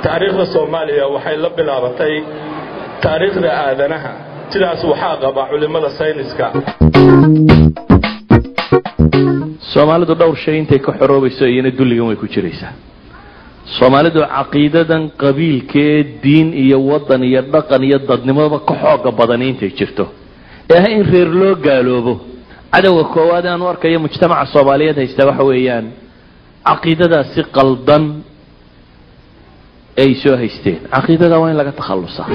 Taariikhda Soomaaliya waxay la bilaabatay taariikhda aadanaha, sidaas waxaa qaba culimada sayniska. Soomaalidu dhowr shay intay ka xoroobayso iyana dulligan way ku jiraysaa. Soomaalidu caqiidadan qabiilkee diin iyo waddan iyo dhaqan iyo dadnimoba ka xooga badani intay jirto ee ah in reer loo gaaloobo. Cadowga koowaad aan u arkayo mujtamaca Soomaaliyeed haysta waxa weeyaan caqiidadaasi qaldan ay soo haysteen. Caqiidada waa in laga takhallusaa.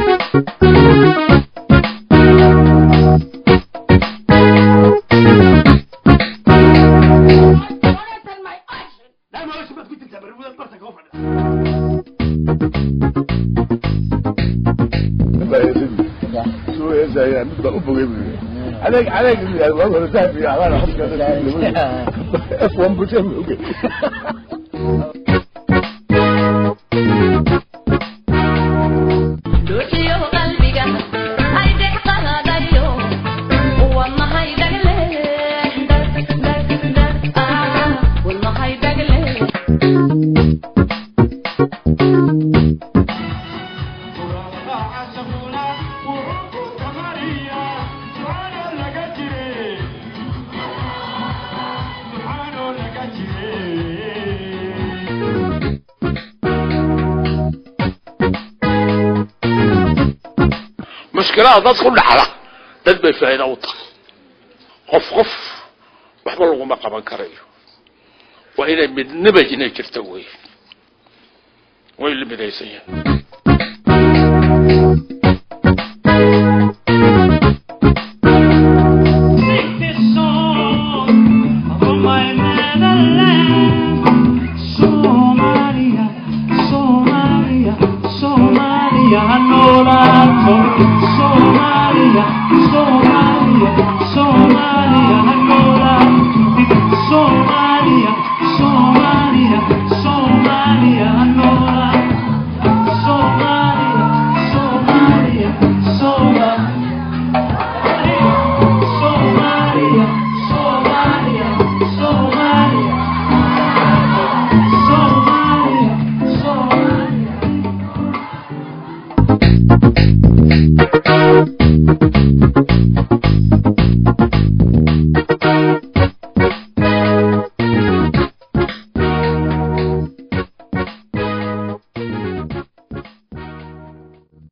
Mushkilada dad ku dhacda dad bay faa'iido u tahay. Qof qof waxba laguma qaban karayo, waa inay midnaba inay jirta wey, way la midaysan yahay. Somalia, Somalia, Somalia, Somalia.